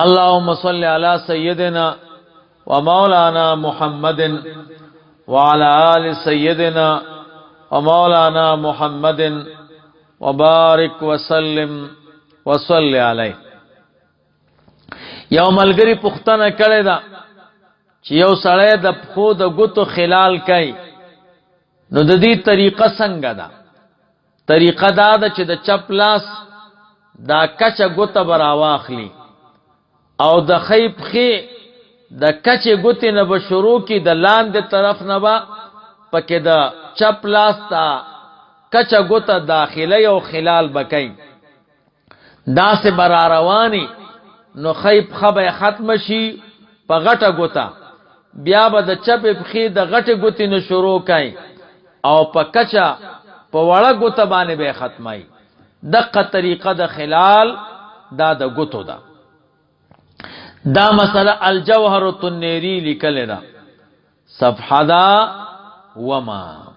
اللهم صل على سيدنا ومولانا محمد وعلى آل سيدنا ومولانا محمد وبارك وسلم وصل عليه. یو ملګری پوښتنه کړې ده چې یو سړی د پښو د ګوتو خلال کوي، نو د دې طریقه څنګه ده؟ طریقه دا ده چې د چپ لاس دا کچه ګوته به راواخلي او د ښۍ پښې د کچې ګوتې نه به شروع کړي، د لاندې طرف نه به پکې د چپ لاس ته کچه ګوته داخله او خلال به کوي، داسې به را رواني، نو ښۍ پښه به یې ختمه شي په غټه ګوته، بیا به د چپې پښې د غټې ګوتې نه شروع کوي او په کچه په وړه ګوته باندې به یې ختموي. دقه طریقه د خلال دا د ګوتو ده. دا مسله الجوهر التنیری لیکلې ده، صفحه دا وما.